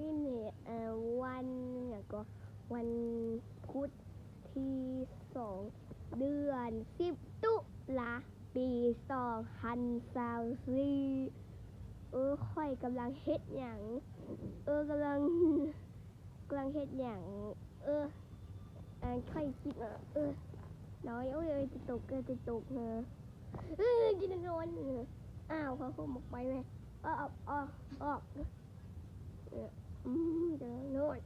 ນີ້ ເອີ ວັນຫຍັງກໍ ວັນພຸດທີສອງ ເດືອນສິບ ຕຸລາ ປີສອງພັນຊາວສີ່. ເອີ ຂ້ອຍກຳລັງເຮັດຫຍັງ? ເອີ ກຳລັງ ກຳລັງເຮັດຫຍັງ? ເອີ ອັນ ຂ້ອຍຄິດວ່າ ເອີ ນ້ອຍ ໂອ້ຍ ໂອ້ຍ ຈະຕົກ ເອີ ຈະຕົກ ເອີ ເອີ ຈະນອນ ເອີ ອ້າວ ພາໂຄມອອກໄປແມະ ອອກ ອອກ ອອກ ເອີ ອືມ ຈະນອນ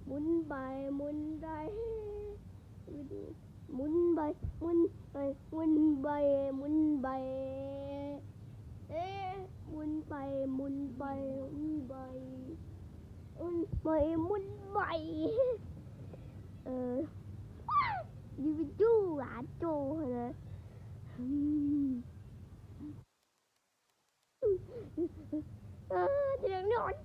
ໝຸນໄປໝຸນໄປ ໝຸນໄປໝຸນໄປໝຸນໄປ ເອ ໝຸນໄປໝຸນໄປໝຸນໄປ ໝຸນໄປໝຸນໄປ ເອີ ຢູ່ໄປຈູ້ຫຼາໂຈຫັ້ນນະ. ເອີ ຈະນອນ.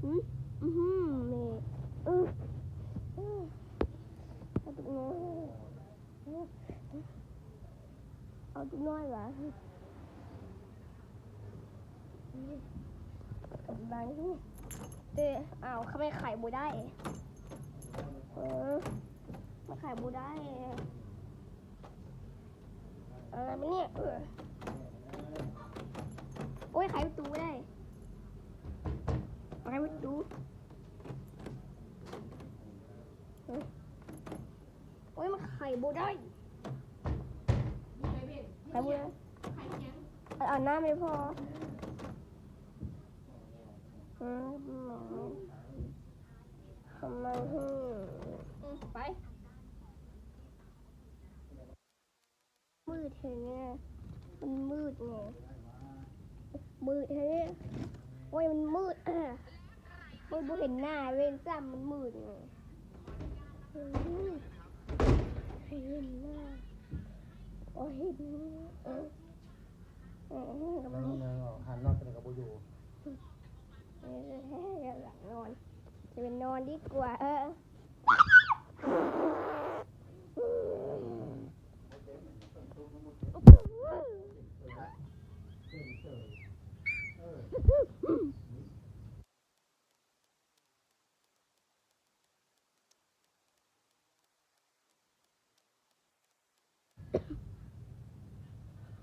ອື ອື ແມ່ ເອີ ເອີ ເອົາຕຸກນ້ອຍ ເອົາຕຸກນ້ອຍຫວາ ກຳລັງ ເອີ ເອົາ ທຳໄມໄຂບໍ່ໄດ້ ເອີ ມັນໄຂບໍ່ໄດ້. ເອີ ມັນນີ້ ເອີ ໂອ້ຍ ໄຂປະຕູບໍ່ໄດ້ ໄຂປະຕູ ເອີ ໂອ້ຍ ມັນໄຂບໍ່ໄດ້ ໄຂບໍ່ໄດ້ ໄຂຫຍັງ ອາບນ້ຳໃຫ້ພໍ່ ເອີ ທຳໄມ ໄປ. ມືດແທ້ແນ່ ມັນມືດແນ່ ມືດແທ້ແນ່ ໂອ້ຍ ມັນມືດ ໂອ້ຍ ບໍ່ເຫັນໜ້າເວັນຊ້ຳ ມັນມືດແນ່ ໃຫ້ເຫັນໜ້າ ໂອ້ຍ ເຫັນ ເອີ ເອີ ເອີ ກຳລັງ ເອີ ຫັນນອນ ຕົວນີ້ກໍບໍ່ຢູ່ ເອີ ຢາກນອນ ຈະໄປນອນດີກວ່າ ເອີ.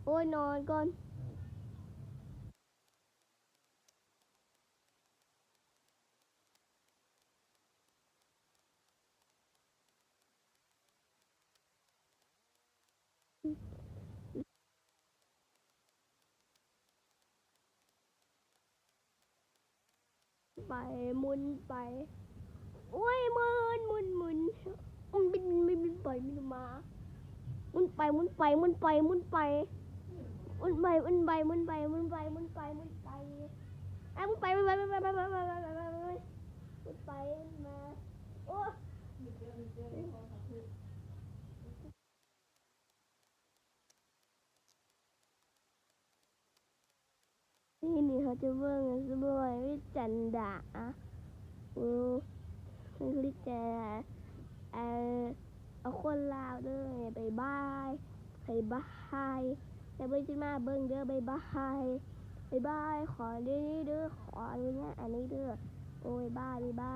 ໂອ້ຍ ນອນກ່ອນ. ໄປໝຸນໄປ ໂອ້ຍ ໝື່ນ ໝຸນ ໝຸນ ມັນບິນ ບິນ ບິນໄປບິນມາ ໝຸນໄປ ໝຸນໄປ ໝຸນໄປ ໝຸນໄປ ໝຸນໄປ ໝຸນໄປ ໝຸນໄປ ໝຸນໄປ ໝຸນໄປ ໝຸນໄປ ໝຸນໄປ ໝຸນໄປ ໝຸນໄປ ໝຸນໄປ ໝຸນໄປ ໝຸນໄປ ໝຸນໄປ ໝຸນໄປ ໝຸນມາ ໂອ້ຍ. ນີ້ ນີ້ເຮົາຈະເບິ່ງສະບອຍວິດຈັນດາ ເອີ ວິດຈັນດາ ເອົາ ເອົາຄົນລາວເດີ ບາຍບາຍ ບາຍບາຍ ແລ້ວເບິ່ງຊິມາເບິ່ງເດີ ບາຍບາຍ ບາຍບາຍ ຂໍນີ້ເດີ ຂໍອະນຸຍາດອັນນີ້ເດີ ໂອ້ຍ ບາຍບາຍ ບາຍບາຍ.